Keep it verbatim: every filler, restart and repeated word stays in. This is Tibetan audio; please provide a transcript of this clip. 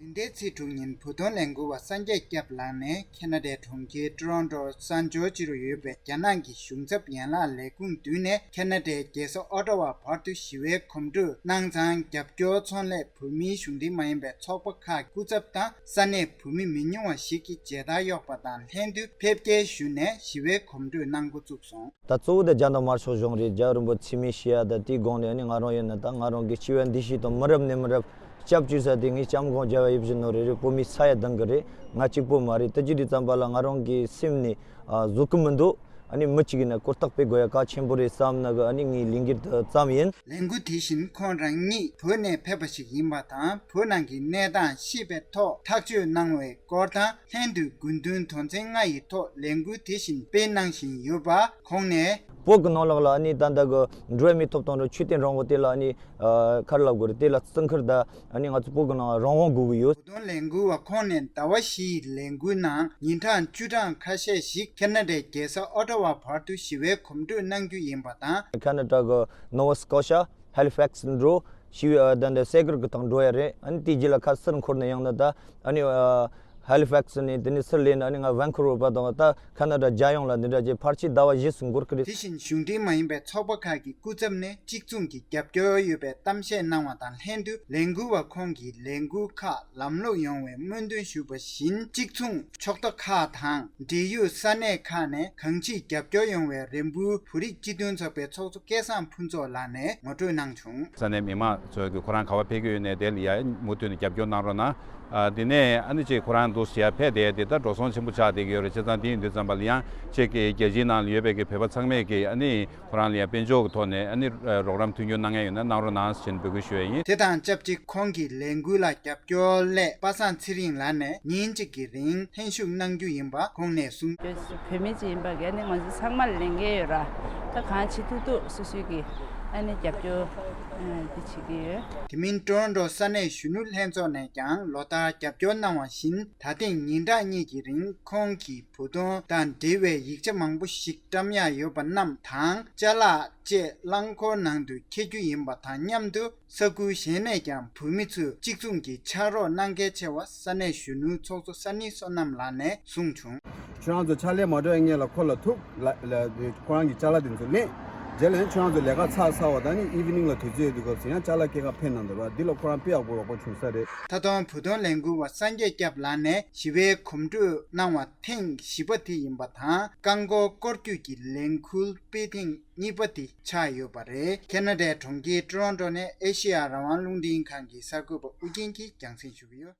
བདུན་ཕྲག་ཚེས་དྲུག་ཉིན་བོད་དོན་ལས་འགུལ་བ་སངས་རྒྱས་སྐྱབས་ལགས་ནས་ཁེ་ན་ཌའི་གྲོང་ཁྱེར་ཊོ་རོན་ཊོ་གསར་འབྱོར་བྱེད་རོགས་ཡོད་པའི་རྒྱ་ནག་གི་གཞུང་ཚབ་ཡན་ལག་ལས་ཁུངས་མདུན་ནས་ཁེ་ན་ཌའི་རྒྱལ་ས་ཨོ་ཊ་ཝ་བར་དུ་ཞི་བའི་གོམ་བགྲོད་གནང་ཙང་། རྒྱབ་སྐྱོར་ཚོང་ལས་བོད་མིའི་གཞུང་འབྲེལ་མ་ཡིན་པའི་ཚོགས་པ་ཁག་སྐུ་ཚབ་དང་ས་གནས་བོད་མི་མི་ཉུང་བ་ཞིག་གིས་མཇལ་དར་གཡོགས་པ་དང་ལྷན་དུ་ཕེབས་སྐྱེལ་ཞུས་ནས་ཞི་བའི་གོམ་བགྲོད་གནང་འགོ་བཙུགས་སོང་། ད་གཙོ་བོ་དེ་རྒྱ་ནག་དམར་ཤོག་གཞུང་རེད། རྒྱལ་བ་རིན་པོ་ཆེ་མི་ཤི་ཡ་ད་དེའི་སྒང་ནས་ཨ་ནི་ང་རང་ཡིན་ན་ད་ང་རང་གི་སྤྱི་བའི་འདུ་ཤེས་དང་མི་རབས་ནས་མི་རབས་སྐྱབས་བཅོལ་ས་དེ་ངས་ལྕམ་སྒང་རྒྱལ་བ་ཡིད་བཞིན་ནོར་བུ་རེད། བོད་མི་ས་ཡ་གདང་གི་རེད། ང་གཅིག་པོ་མ་རེད། དེ་ཅི་དུས་ཙམ་པ་ལ་ང་རང་གི་སེམས་ནས་ཨ་བཟོད་ཀྱི་མི་འདུག་ཨ་ནི་མི་གཅིག་ཡིན་ན་ཧུར་ཐག་སྤེལ་དགོས་ཡ་གལ་ཆེན་པོ་རེད་བསམ་ནི་གི་ཨ་ནི་ངའི་ལས་འགུལ་དེ་བརྩམས་ཡིན། ལས་འགུལ་དེ་བཞིན་ཁོང་རང་ཉིད་བོད་ནས་ཕེབས་པ་ཞིག་ཡིན་པ་དང་། བོད་ནང་གི་གནས་སྟངས་ཤེས་པའི་ཐོག་ཐག་གཅོད་གནང་བའི་སྐོར་དང་། ལྷན་དུ་དགུན་སྟོན་དོན་ཚན་ལྔ་ཡི་ཐོག་ལས་འགུལ་དེ་བཞིན་སྤེལ་གནང་བཞིན་ཡོད་པ་ཁོང་ནས། བོད་ཀྱི་ནང་ལོགས་ལ་ཨ་ནི་ད་ལྟ་གི་འགྲོ་བ་མིའི་ཐོབ་ཐང་དང་ཆོས་དད་རང་དབང་དེ་ལ་ཨ་ནི་ཨ་ག་རེ་ལབ་དགོས་རེད། དེ་ལ་བརྩི་བཀུར་དང་ཨ་ནི་ང་ཚོ་བོད་ཀྱི་ནང་རང་དབང་དགོས་ཀྱི་ཡོད། བོད་དོན་ལས་འགུལ་བ་ཁོང་ནས་ཟླ་བ་བཞི་ཡི་ལས་འགུལ་ནང་ཉིན་གྲངས་བཅུ་གྲངས་ཁ་ཤས་ཤིག་ཁེ་ན་ཌའི་རྒྱལ་ས་ཨོ་ཊ་ཝ་བར་དུ་ཞི་བའི་གོམ་བགྲོད་གནང་རྒྱུ་ཡིན་པ་དང་། ཁེ་ན་ཌ་གི་ནོ་ཝ་སྐོ་ཤ། ཧེ་ལི་ཕེག་སི་འགྲོ། ཞི་བའི་ཨ་ད་འདི་སེ་གོལ་གི་ཐང་འགྲོ་ཡ་རེད། ཨ་ནི་དེའི་རྗེས་ལ་ཁ་སིར་འཁོར་ནས་ཡང་ན་ད་ཨ་ནི་ཨ་ཧེ་ལི་ཕེག་སི་ནས་དེ་ནས་སིར་ལེན་ཨ་ནི་ང་ཝན་ཁུ་ཝར་བར་དང་ད་ཁ་ན་ཌ་རྒྱལ་ཡོངས་ལ་འདི་འདྲ་བྱས་ཕལ་ཆེར་ཟླ་བ་བཞི་ཙམ་འགོར་གི་རེད། དེ་བཞིན་གཞུང་འབྲེལ་མ་ཡིན་པའི་ཚོགས་པ་ཁག་གི་སྐུ་ཚབ་ནས་གཅིག་མཚུངས་ཀྱི་རྒྱབ་སྐྱོར་ཡོད་པའི་གཏམ་བཤད་གནང་བ་དང་ལྷན་དུ། ལས་འགུལ་བ་ཁོང་གིས་ལས་འགུལ་ཁག་ལམ་ལྷོང་ཡོང་བའི་སྨོན་འདུན་ཞུས་པ་བཞིན། གཅིག་མཚུངས་ཕྱོགས་མཐའ་ཁག་དང་འབྲེལ་ཡོད་ས་གནས་ཁག་ནས་གང་ཅིར་རྒྱབ་སྐྱོར་ཡོང་བའི་རེ་འབོད། བོད་རིགས་སྤྱི་མཐུན་ཚོགས་པའི་ཚོགས་གཙོ་སྐལ་བཟང་ཕུན་ཚོགས་ལགས་ནས་ངོ་སྤྲོད་གནང་བྱུང་། ས་གནས་མི་མང་ཚོས་ཀྱི་ཁོ་རང་ག་པར་ཕེབས་ཀྱི་ཡོད་ནའི་དེ་ལ་ཡ་མུ་མཐུད་ནས་རྒྱབ་སྐྱོར་གནང་རོགས་གནང་། ཨ་དེ་ནས་ཨ་ནི་ཅིག་ཁོ་རང་འདུག་ཟེར་ཡ་ཕེབས་བསྡད་དེ་ད་འགྲོ་སོང་ཆེན་པོ་ཆགས་བསྡད་ཀྱི་ཡོད་རེད། བྱས་ཙང་དེ་ཡིན་དུས་ཙམ་པ་ལ་ཡང་ཅིག་གི་རྒྱལ་སྤྱིའི་ནང་ལ་ཡོད་པའི་གི་བོད་པ་ཚང་མས་ཀྱི་ཨ་ནི་ཁོ་རང་ལ་ཡ་དཔལ་འབྱོར་གྱི་ཐོག་ནས་ཨ་ནི་རོགས་རམ་མཐུན་འགྱུར་གནང་མཁན་ཡོད་ན་གནང་རོགས་གནང་ཞེས་འབོད་སྐུལ་ཞུ་ཡ་ཡིན། དེ་དང་ཆབས་ཅིག་ཁོང་གི་ལས་འགུལ་ལ་རྒྱབ་སྐྱོར་སླད་པ་སངས་ཚེ་རིང་ལགས་ནས་ཉིན་གཅིག་གི་རིང་ལྷན་ཞུགས་གནང་རྒྱུ་ཡིན་པ་ཁོང་ནས་གསུངས། བོད་མི་ཅིག་ཡིན་པ་གས་ནི་ང་ཚོ་ཚང་མ་ལས་འགན་ཡོད་ར། ད་གང་བྱེད་ཐུབ་ཐུབ་སོ་སོའི་གི་ཨ་ནི་རྒྱབ་སྐྱོར་འདི་བྱེད་ཀྱི་ཡོད། དེ་མིན་ཀྲོ་རོན་ཀྲོ་ས་གནས་གཞོན་ནུ་ལྷན་ཚོགས་ནས་ཀྱང་ལོ་ལྟར་རྒྱབ་སྐྱོར་གནང་བ་བཞིན། ད་ཐེངས་ཉིན་གྲངས་གཉིས་ཀྱི་རིང་ཁོང་གིས་བོད་དོན་དང་འབྲེལ་བའི་ཡིག་ཆ་མང་པོ་ཞིག་བཀྲམ་ཡག་ཡོད་པ་རྣམས་དང་ཅ་ལག་བཅས་རླངས་འཁོར་ནང་དུ་འཁྱེར་རྒྱུ་ཡིན་པ་དང་མཉམ་དུ། ས་ཁུལ་གཞན་ནས་ཀྱང་བོད་མི་ཚོས་གཅིག་མཚུངས་ཀྱི་ཕྱག་རོགས་གནང་གལ་ཆེ་བ་ས་གནས་གཞོན་ནུའི་ཚོགས་གཙོ་ས་ནི་བསོད་ནམས་ལགས་ནས་གསུངས་བྱུང་། ཁྱོད་རང་ཚོ་ཕྱག་ལས་མ་འགྲོ་ཡ་སྔོན་ལ་ཁོ་ལ་ཐུག་ལ་ལ་ཁོ་རང་གི་ཅ་ལག་དེ་ཚོ་ལེན། རྗེས་ལ་ནི་ཁྱོད་རང་ཚོ་ལས་ཀ་ཚར་ཚར་བ་དང་ནི་ཨི་ཝི་ནིང་ལ་དུས་ཚོད་ཡོད་དུས་སྐབས་སུ་ཡང་ཅ་ལག་སྐྱེལ་ག་ཕེབས་གནང་འདུག་ར། འདི་ལ་ཁོ་རང་དཔེ་ཡག་པོ་རོགས་པ་བྱུང་ས་རེད། ད་དུང་བོད་དོན་ལས་འགུལ་བ་སངས་རྒྱས་སྐྱབས་ལགས་ནས་ཞི་བའི་གོམ་བགྲོད་གནང་བ་ཐེངས་བཞི་པ་དེ་ཡིན་པ་དང་རྐང་འཁོར་སྐོར་སྐྱོད་ཀྱི་ལས་འགུལ་སྤེལ་ཐེངས་གཉིས་པ་དེ་ཆགས་ཡོད་པ་རེད། ཁེ་ན་ཌའི་གྲོང་ཁྱེར་ཀྲོ་རོན་ཀྲོ་ནས་ཨེ་ཤེ་ཡ་རང་དབང་རླུང་འཕྲིན་ཁང་གི་གསར་འགོད་པ་ཨུ་རྒྱན་གྱིས་རྒྱང་སྲིང་ཞུ་གི་ཡོད།